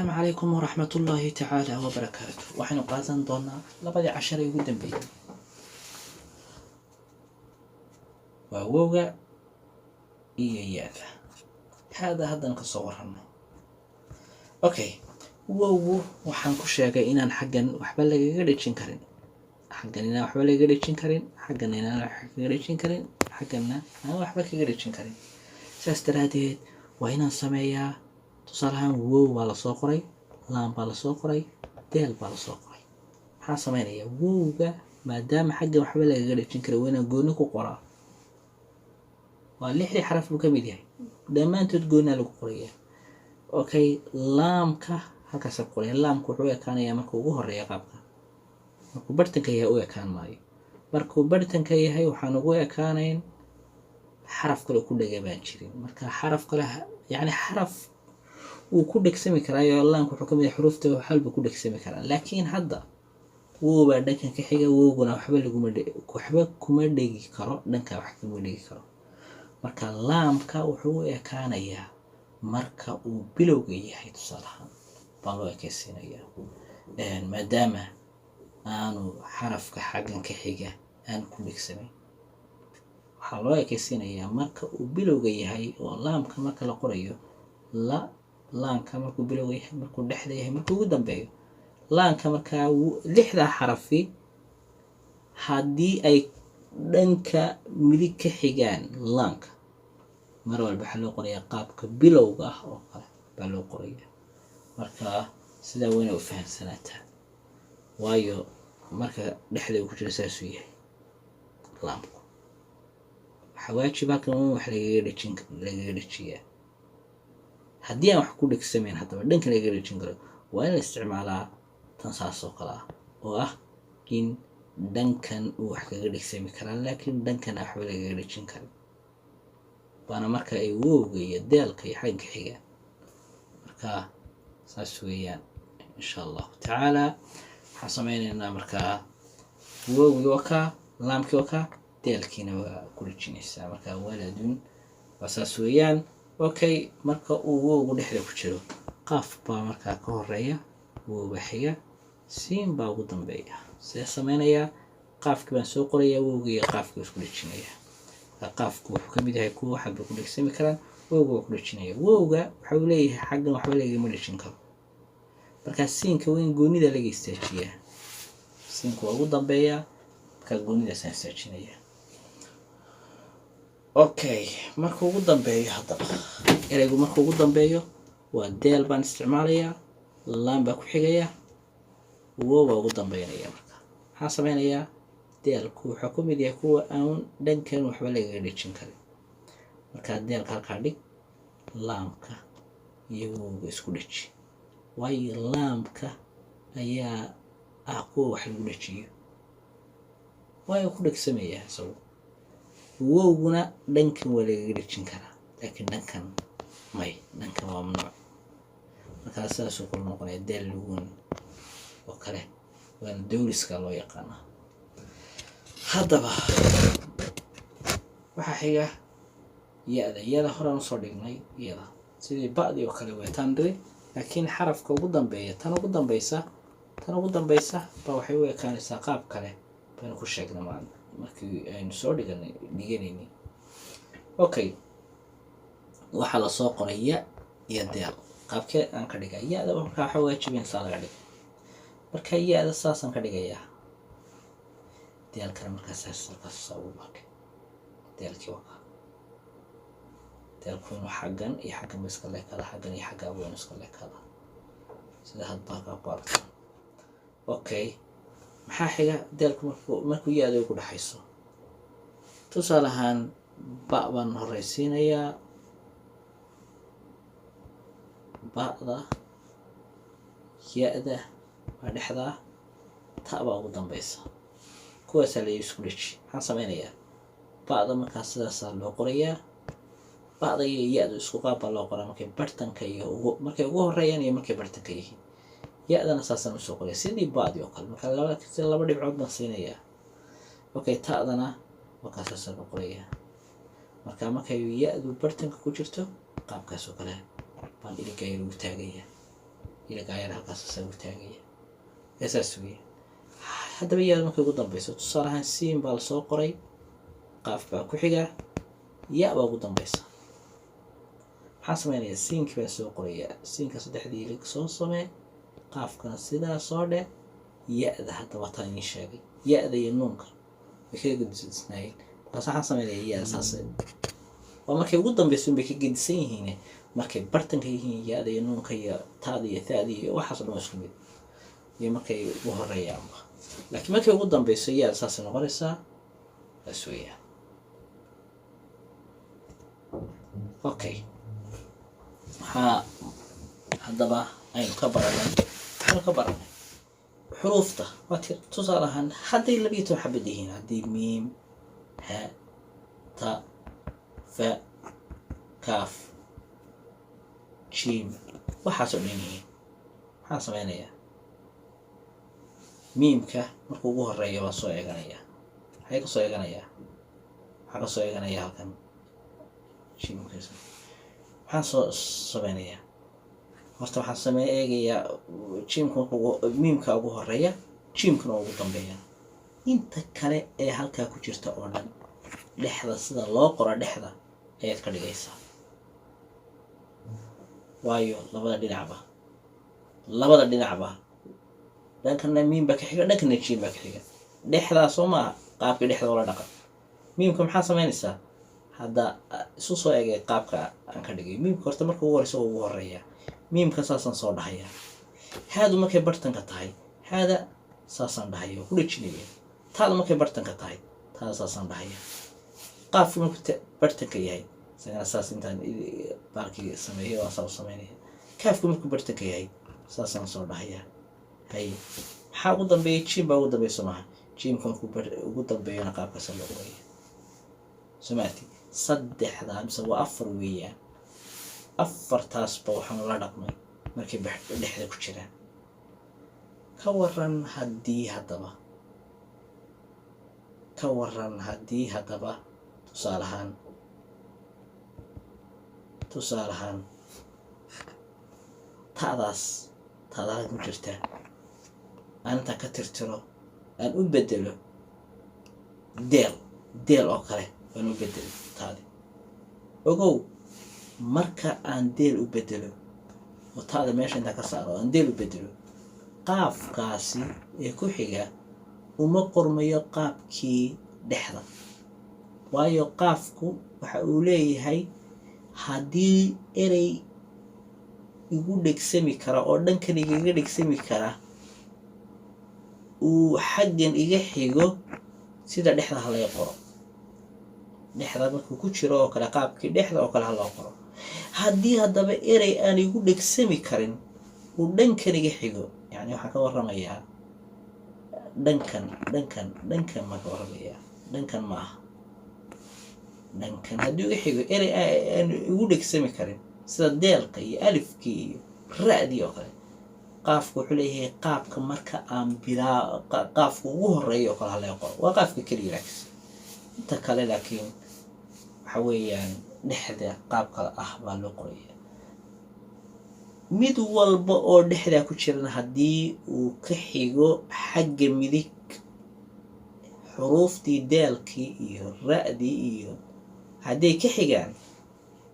Asalaamu calaykum waraxmatullaahi tacaala wabarakaatu. Waxaynu qaadan doonaa labadii cashar ee ugu dambeeyey, waa wowga iyo ya-da. Haada haddaan kasoo warranay. Okay, wowgu waxaan ku sheegay inaan xaggan waxba lagaga dhejin karin, xaggan inaan waxba lagaga dhejin karin, xaggan inaan waxba kaga dhejin karin, xagganna aan waxba kaga dhejin karin. Saas daraaddeed waa inaan sameeyaa. Tusaale ahaan, wow baa lasoo qoray, laan baa lasoo qoray, deel baa lasoo qoray. Maxaan sameynayaa? Wowga maadaama xaggan waxba lagaga dhejin karin, waa inaan gooni ku qoraa. Waa lixdii xaraf buu ka mid yahay, dhammaantood goonaa lagu qorayaa. Okay, laamka halkaasa ku qoraya. Laamka wuxuu u ekaanayaa markuu ugu horeeya qaabka. Markuu bartanka yahay u ekaan maayo. Markuu bartanka yahay waxaan ugu ekaanayn xaraf kale ku dhega baan jirin. Marka xaraf kale, yacni xaraf wuu ku dhegsami karaayo, laamka wuxuu ka mid yahay xuruufta waxalba ku dhegsami karaa, laakiin hadda wowbaa dhankan ka xiga. Wowguna waxba laguma, waxba kuma dhegi karo, dhanka wax kuma dhegi karo. Marka laamka wuxuu u ekaanayaa marka uu bilowga yahay, tusaale ahaan baa loo ekaysiinayaa, maadaama aanu xarafka xaggan ka xiga aan ku dhegsanayn. Waxaa loo ekaysiinayaa marka uu bilowga yahay, oo laamka marka la qorayo la laanka markuu bilowga yahay, markuu dhexda yahay, markuu ugu dambeeyo laanka. Markaa lixdaa xarafi haddii ay dhanka midig ka xigaan laanka, mar walba waxaa loo qorayaa qaabka bilowga ah oo kale baa loo qorayaa. Marka sidaa wayna u fahamsanaataa, waayo marka dhexda uu ku jiro saasuu yahay laamku. Waxaa waajib halkan in wax lagaga dhejin, lagaga dhejiyaa. Haddii aan wax ku dhegsamayn haddaba dhanka lagaga dhejin karo, waa in la isticmaalaa tan saas oo kale ah, oo ah in dhankan uu wax kaga dhegsami karaa, laakiin dhankan aan waxba lagaga dhejin karin, waana marka ay wowga iyo deelka iyo xagga xigaan. Marka saas weeyaan, insha Allahu tacaala. Waxaan sameyneynaa markaa wowgii waa kaa, laamkii waa kaa, deelkiina waa ku dhejinaysaa. Marka waladun waa saas weeyaan. Okay, marka uu wowgu dhexda ku jiro, qaaf baa markaa ka horeeya, wowga xiga, siin baa ugu dambeeya. See sameynayaa? Qaafkii baan soo qorayaa, wowga iyo qaafkii isku dhejinaya. Marka qaafku wuxuu ka mid yahay kuwa waxalba ku dhegsami karaan. Wowga waa ku dhejinaya. Wowga waxa uu leeyahay xaggan waxba lagama dhejin karo. Markaa siinka waa in goonida laga istaajiyaa. Siinka waa ugu dambeeyaa, markaa goonidaasaan istaajinaya. Okay, marka ugu dambeeyo haddaba, ereygu marka ugu dambeeyo waa deel baan isticmaalayaa, laan baa ku xigaya, wow baa ugu dambeynaya. Marka maxaan sameynayaa? Deelku wuxuu ku mid yahay kuwa aan dhankan waxba lagaga dhejin karin. Markaa deelka halkaa dhig, laamka iyo wowga isku dheji, waayo laamka ayaa ah kuwa wax lagu dhejiyo, waayo ku dhegsamaya isagu. Wowguna dhankan waa lagaga dhejin karaa, laakiin dhankan may, dhankan waa mamnuuc. Markaa sidaasuu kula noqonaya deel lugun oo kale, waana dowliska loo yaqaanaa. Haddaba waxaa xiga ya-da. Ya-da horaan usoo dhignay. Iyada sidii ba-dii oo kale weetaan dhiri, laakiin xarafka ugu dambeeya, tan ugu dambeysa, tan ugu dambeysa baa waxay u ekaanaysaa qaab kale baynu ku sheegnay maalin markii aynu soo dhiganay dhiganaynay. Okay, waxaa lasoo qoray ya iyo deel. Qaabkee aan ka dhigaa ya-da? Markaa waxa waajibin saa laga dhigo. Marka ya-da saasaan ka dhigayaa, deelkana markaa saas halkaas saa ugu markay. Deelkii waa kaa. Deelku inuu xaggan iyo xaggan ba iska leekaada, xaggan iyo xaggaaba inuu iska leekaada, sida hadba halkaa ku aragto. Okay, maxaa xiga? Deelku markuu ya-da ku dhexayso, tusaale ahaan, ba baan horeysiinayaa, ba'da, ya-da waa dhexdaa, ta baa ugu dambeysa. Kuwaasaa la isku dheji. Maxaan sameynayaa? Ba'da markaa sidaasaa loo qorayaa. Ba'da iyo ya-du isku qaab baa loo qoraa markay bartanka iyo ugu, markay ugu horeeyaan iyo markay bartanka yihiin. Ya-dana saasaan usoo qoraya sidii ba'dii oo kale. Marka laba, si laba dhibcood baan siinayaa. Okay, ta'dana markaa saasaan u qorayaa. Marka markay ya-du bartanka ku jirto, qaabkaas oo kale baan iliga yar ugu taagayaa. Iligaa yar halkaas saa u taagaya ee saas weeyaan. Haddaba yaada markay ugu dambeyso, tusaale ahaan, siin baa lasoo qoray, qaaf baa ku xiga, ya baa ugu dambeysa. Maxaan sameynayaa? Siinkii baan soo qorayaa. Siinka saddexdii ilig soo samee, qaafkana sidaa soo dhe. Ya-da haddaba taan idiin sheegay, ya-da iyo nuunka way kaga gedisnaayeen. Markaas waxaan sameynayaa, ya-da saas waa markay ugu dambeysa unbay ka gedisan yihiin. Markay bartanka yihiin, ya-da iyo nuunka iyo taada iyo taada iyo waxaas o dhan waa isku mid, iyo markay ugu horeeyaanba. Laakiin markay ugu dambeyso, ya-da saasay noqonaysaa. Saas weeyaan. Okay, waxaa haddaba aynu ka baranay, waxaynu ka baranay xuruufta waa tir. Tusaale ahaan, hadday 12 xabad yihiin, haddii miim, ha, ta, fa, kaaf, jiim, waxaasoo dhan yihiin, maxaan sameynayaa? Miimka markuu ugu horeeya baan soo eeganayaa. Maxay ka soo eeganayaa? Waxaan ka soo eeganayaa halkan jiimkaas. Maxaan soo sameynayaa horta? Waxaan eegayaa jiimka markuu miimka ugu horeeya, jiimkana ugu dambeeya. Inta kale ee halkaa ku jirta oo dhan dhexda, sida loo qoro dhexda ayaad ka dhigaysaa, waayo labada dhinacba dhankana miim baa ka xiga, dhankana jiim baa ka xiga. Dhexdaa soo maaha? Qaabkii dhexda oola dhaqan miimka. Maxaa samaynaysaa hadda? Isu soo egay qaabka aan ka dhigay miimka. Horta marka ugu horeysa ugu horeeya miimka saasaan soo dhahayaa. Haadu markay bartanka tahay, haada saasaan dhahaya oo ku dhejinaya. Taada markay bartanka tahay, taada saasaan dhahaya. Qaafku markuu bartanka yahay, isagana saas intaan baalkii sameeyo waan saa u sameynaya. Kaafku markuu bartanka yahay, saasaan soo dhahayaa. Haye, maxaa ugu dambeeya? Jiim baa ugu dambeeya, soo maaha? Jiimka markuu ugu dambeeyana qaabkaasa loo qoraya, soo maarti? Saddexdaa mise waa afar weeyaan? Afartaasba waxaanu la dhaqmay markay dhexda ku jiraan. Ka waran haddii haddaba, ka waran haddii haddaba tusaale ahaan ta'daas, ta'da halkan ku jirta, aan intaan ka tirtiro aan u bedelo deel, deel oo kale aan u bedelo taadi? Ogow, marka aan deel u bedelo oo taada meesha intaan ka saaro aan deel u bedelo, qaafkaasi ee ku xiga uma qormayo qaabkii dhexda, waayo qaafku waxa uu leeyahay haddii erey igu dhegsami kara oo dhankan igaga dhegsami kara uu xaggan iga xigo, sida dhexda ha laga qoro, dhexda markuu ku jiro oo kale, qaabkii dhexda oo kale ha loo qoro. Haddii haddaba erey aan igu dhegsami karin uu dhankan iga xigo, yacni waxaan ka warramayaa dhankan maan ka warramayaa, dhankan ma aha, dhankan haddii iga xigo erey aan igu dhegsami karin, sida deelka iyo alifkii iyo ra'dii oo kale, qaafku wuxuu leeyahay qaabka marka aan bilaa qaafku ugu horeeyo oo kale ha laga qoro. Waa qaafka keliya, laakiin inta kale laakiin waxa weeyaan dhexda qaabka ah baa loo qoraya. Mid walba oo dhexdaa ku jirana haddii uu ka xigo xagga midig, xuruuftii daalkii iyo ra'dii iyo hadday ka xigaan,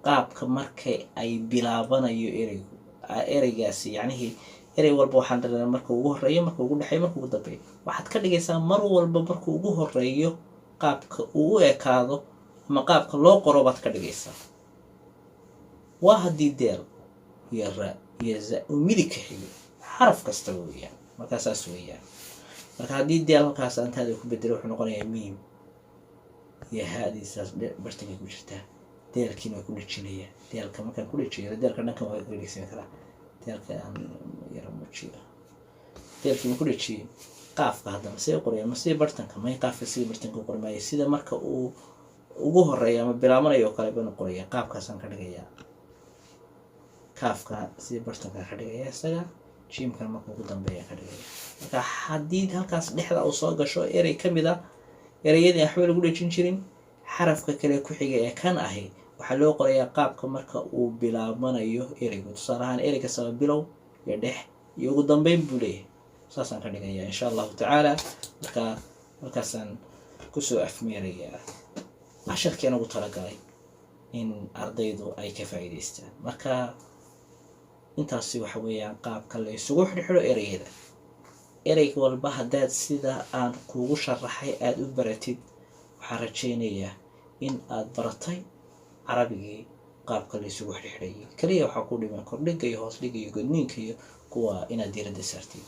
qaabka marka ay bilaabanayo ereygu, ereygaasi, yacnihii erey walba waxaan dareena marka ugu horeeyo, marka ugu dhexeeyo, marka ugu dambeeyo, waxaad ka dhigaysaa mar walba marka ugu horeeyo qaabka uu u ekaado ama qaabka loo qoro baad ka dhigaysaa. Waa haddii deel iyo ra iyo za uu midig ka xigo xaraf kastaba weeyaan. Markaa saas weeyaan. Marka haddii deel halkaas antaada ku bedelo, wuxuu noqonayaa miim iyo haadii saas bartankay ku jirtaa. Deelkiina waa ku dhejinaya. Deelka markaan ku dhejiyo, deelka dhankan waa kaga dhegsan karaa. Deelka aan yara muujiyo, deelkii ma ku dhejiyey. Qaafka haddaba see u qoraya? Ma sidii bartanka? May, qaafka sidii bartanka u qori maayo. Sida marka uu ugu horeeyo ama bilaabanayo oo kale baanu qoraya. Qaabkaasaan ka dhigayaa. Kaafka sidii bartanka ka dhigaya isaga, jiimkana marka ugu dambeeya ka dhigaya. Marka haddii halkaas dhexda uu soo gasho erey ka mid a ereyadii waxba lagu dhejin jirin, xarafka kale ku xiga ee kan ahi waxaa loo qorayaa qaabka marka uu bilaabanayo ereygu. Tusaale ahaan, erey kastaba bilow Iyo dhex iyo ugu dambeyn buu leeyahay. Saasaan ka dhigayaa, insha Allahu tacaala. Markaa markaasaan kusoo afmeerayaa casharkii ugu talagalay in ardaydu ay ka faa'iidaystaan. Marka intaasi waxa weeyaan qaabka la isugu xidhxidho ereyada. Erey walba haddaad sida aan kuugu sharaxay aada u baratid, waxaan rajaynayaa in aad baratay Carabigii qaabka la isugu xidhxidhayay. Kaliya waxaa ku dhiman kordhiga iyo hoos dhiga iyo godniinka iyo kuwa inaad diiradda saartid.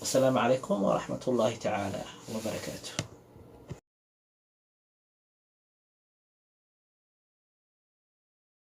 Wasalaamu calaykum waraxmat ullaahi tacaala wabarakaatu.